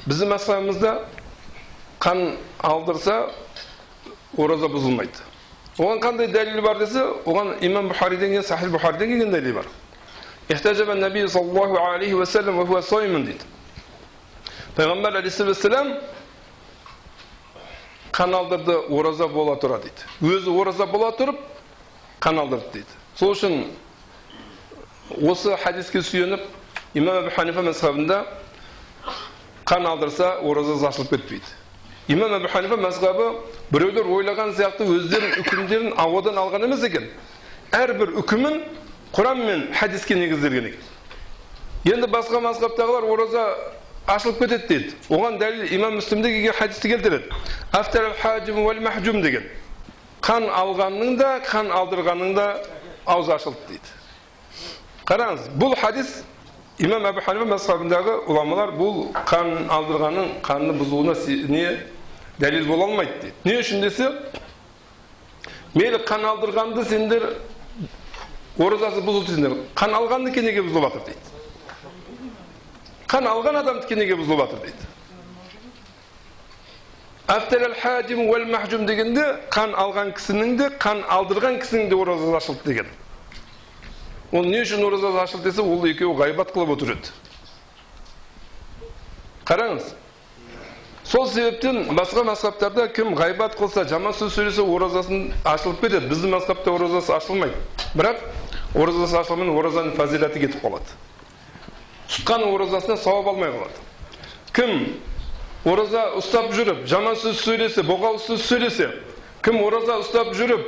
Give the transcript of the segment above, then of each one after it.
Біздің мазхабымызда қан алдырса, ораза бұзылмайды. Оған қандай дәлел бар десе, оған имам Бухариден келген, Сахих Бухариден келген дәлел бар. Ихтажаба наби саллаллаху алейхи уа саллям уа хуа саимун дейді. Пайғамбар алейхиссалам қан алдырды, ораза бола тұра дейді. Өзі ораза бола тұрып қан алдырды дейді. Сол үшін осы хадиске сүйеніп, имам Әбу Ханифа мазхабында қан алдырса, оразасы ашылып кетпейді. Имам Әбу Ханифа мазхабы біреулер ойлаған сияқты өздерінің үкімдерін ауадан алған емес екен. Әрбір үкімін Құран мен хадиске негізделген екен. Енді басқа мазхабтағылар ораза ашылып кетеді дейді. Оған дәлел имам Мүслімде келген хадисті келтіреді. Афтар хажим уал махжум деген. Қан алғанның да, қан алдырғанның да аузы ашылды дейді. Қараңыз, бұл хадис имам Әбу Ханифа мазхабындағы ғұламалар бұл қан алдырғанның қанны бұзуына не дәлел бола алмайды дейді. Не үшін десе, мейлі қан алдырғанды сендер оразасы бұзылды десеңдер, қан алғандікі неге бұзылып жатыр дейді. Қан алған адамдікі неге бұзылып жатыр дейді. Афтар хажим уал махжум дегенде қан алған кісінің де, қан алдырған кісінің де оразасы ашылды деген. Ол не үшін оразасы ашылды десе, ол екеуі ғайбат қылып отыр еді. Қараңыз. Сол себептен басқа мазхабтарда кім ғайбат қылса, жаман сөз сөйлесе, оразасын ашылып кетеді. Біздің мазхабта оразасы ашылмайды. Бірақ оразасы ашылмай, оразаның фазилаты кетіп қалады. Тұтқан оразасына сауап алмай қалады. Кім ораза ұстап жүріп, жаман сөз сөйлесе, боғауыз сөз сөйлесе, кім ораза ұстап жүріп,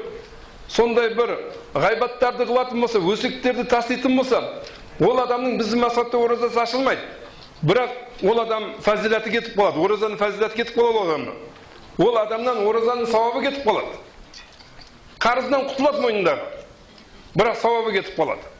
сондай бір ғайбаттарды қылатын болса, өсектерді тастайтын болса, ол адамның біздің мазхабта оразасы ашылмайды. Бірақ ол адам фазилаты кетіп қалады, оразаның фазилаты кетіп қалады ол адамнан. Ол адамнан оразаның сауабы кетіп қалады. Қарызынан құтылады мойнындағы, бірақ сауабы кетіп қалады.